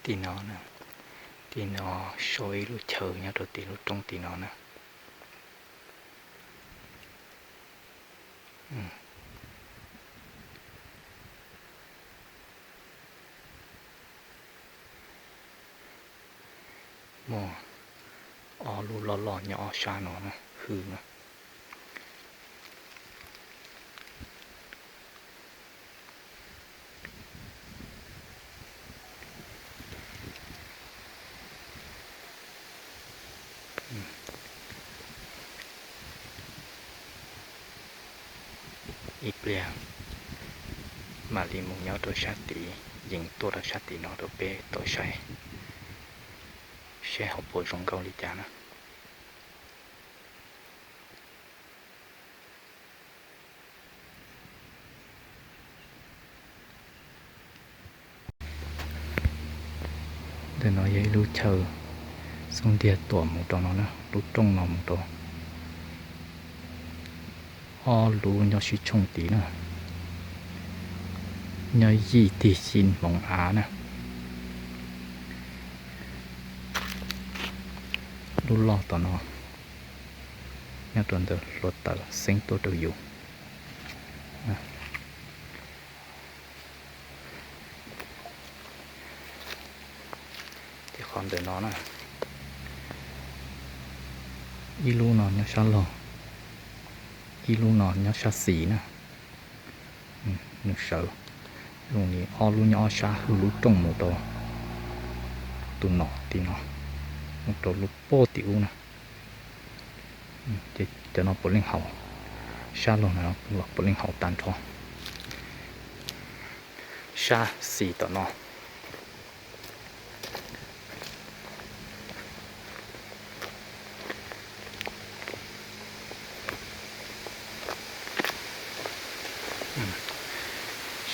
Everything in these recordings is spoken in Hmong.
tim no na, tim no sau ib lub chaw nyob rau tim lub roob tim no na. Muaj ob lub loj loj nyob ob sab no na, hwj na. Ib pliag mam li mus nyob rau sab tid, yees tuaj rau sab tid no rau peb tau saib, saib ho puas zoo nkauj li cas na. Ntawm no yog ib lub chaw xub ntiag tuam mus rau no na, lub rooj no mus rau ob lub nyob sib tshooj tid na, nyob yim tig xib hmoov av na. Lub loj tom no nyob rau ntawm hluav taws xeeb tuaj rau yus. Ces qhov ntawm no na, ib lub no nyob sab laug, ib lub no nyob sab xis na. Nws sawv, zoo li ob lub nyob ob sab hwj lub rooj mus rau tus nom tim no, mus rau lub pob tim ub na. Ces cov no puav leej haus, sab laug no los puav leej haus tag nrho. Sab xis tom no,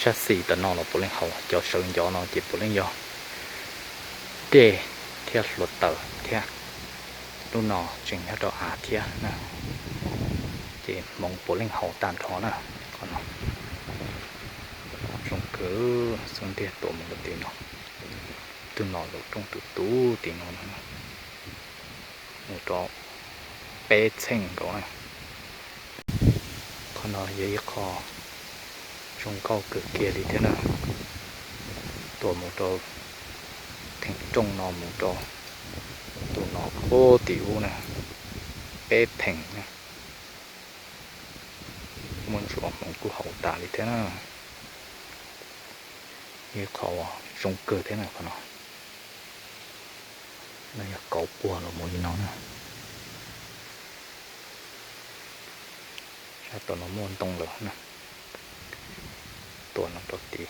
sab xis tom no los puav leej haus, cov sawv ncov no ces puav leej yog dej thiab hluav taws thiab. Lub no tseem nyob rau av thiab na, ces hmoov puav leej haus tag nrho na. Qhov no zoo kawg, xub ntiag tuam mus rau tim no, tus nom lub rooj tus tub tim no, mus rau peb txheej nkaus na. Qhov no yog ib qho zoo nkauj kawg kiag li thiab na. Tuam mus rau theem rooj no mus rau tus nom pob tim ub na, peb theem na. Muaj ntsuav hmoov kuj haus tas li thiab na. Ib qho uas zoo kawg thiab na qhov no. No yog kauv puag los mus li no na. Sab tom no muaj ntoo lawm na. Tuam no rau tid,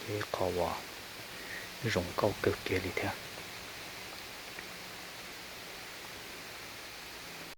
yog ib qho uas zoo nkauj kawg kiag li thiab.